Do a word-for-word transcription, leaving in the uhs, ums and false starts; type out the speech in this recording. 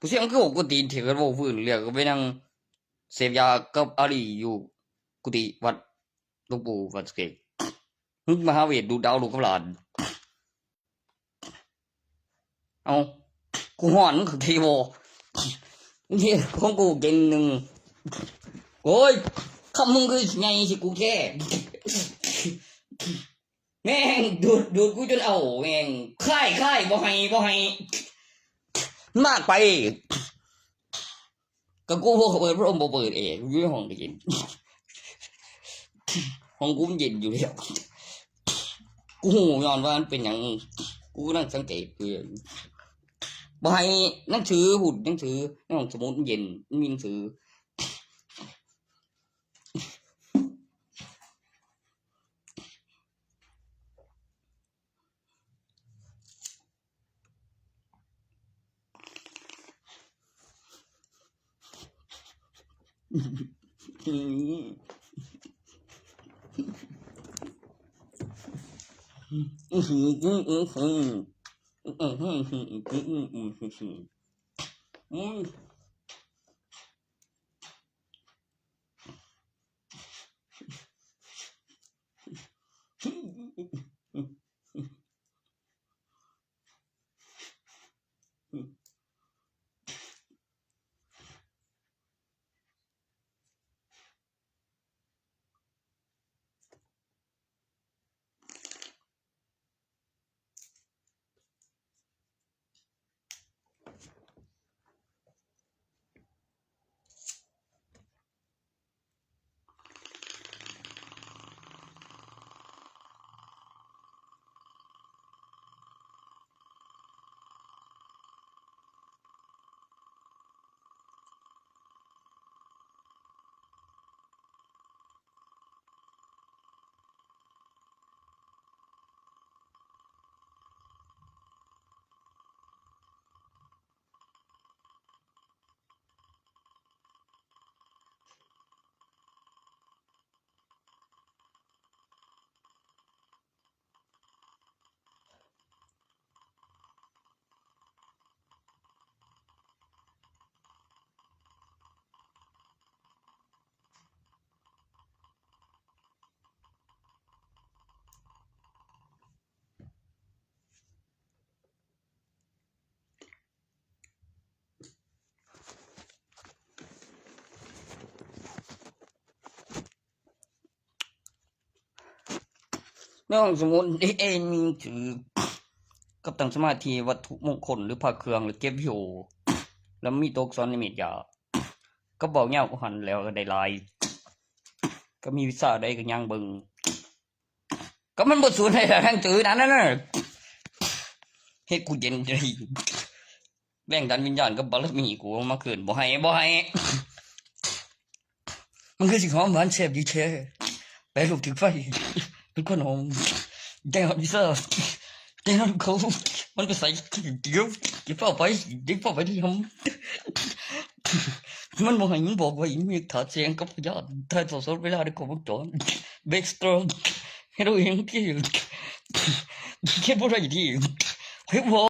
ผู้เสี่ยงคือโอ้กูตีนเถื่อนโว้ย ฟื้นเรียกก็ไปนั่งเสพยากับอาลีอยู่กุฏิวัดหลวงปู่วัดสะเกต มึงมาหาเวทดูดดาวลูกกับหลาน เอา กูฮ้อน มึงเข้าใจบ่ นี่ของกูเย็นหนึ่ง โอ้ย คำมึงคือไงสิกูแค่ แม่งดูด ดูดกูจนเอา แม่ง ค่าย ค่าย บ่ให้ บ่ให้ มากไป ก็กูบ่เปิดพัดลม บ่เปิดแอร์ กูอยู่ในห้องก็เย็น ห้องกูมันเย็นอยู่แล้ว กูฮู้ย้อนว่ามันเป็นหยัง กูนั่งสังเกต กู บ่ให้หนังสือ พูดหนังสือ ในห้องสมุดมันเย็น มันมีหนังสือ ในห้องสมุดเอมีถือ กับตั้งสมาธิ วัตถุมงคลหรือพระเครื่องหรือเก็บอยู่ แล้วมีตัวอักษรนิมิตยา ก็บอกเงาหันแล้วก็ได้หลาย ก็มีวิชาใดก็ยังเบิ่ง ก็มันบ่สูนให้หนังสือนั้นน่ะ เฮ็ดกูเย็นใจ แรงดันวิญญาณกับบารมีกูมาคืน บ่ให้ บ่ให้ มันคือสิหอมหวานแซ่บดีแท้ แปรรูปถึงไฟ เป็นคนหอม แดงฮอตพิซซ่า แดงฮอตเขา มันไปใส่ เดี๋ยว เดี๋ยวเฝ้าไป เดี๋ยวเฝ้าไปที่หอม มันบอกให้ มันบอกว่ามีถาดแสงกับพยาธิ ถ่ายทอดสดเวลาในครบวงจร เบรกสตรอง ให้เราเองที่ เขียนบ่ได้ดี เฮ้ย บอก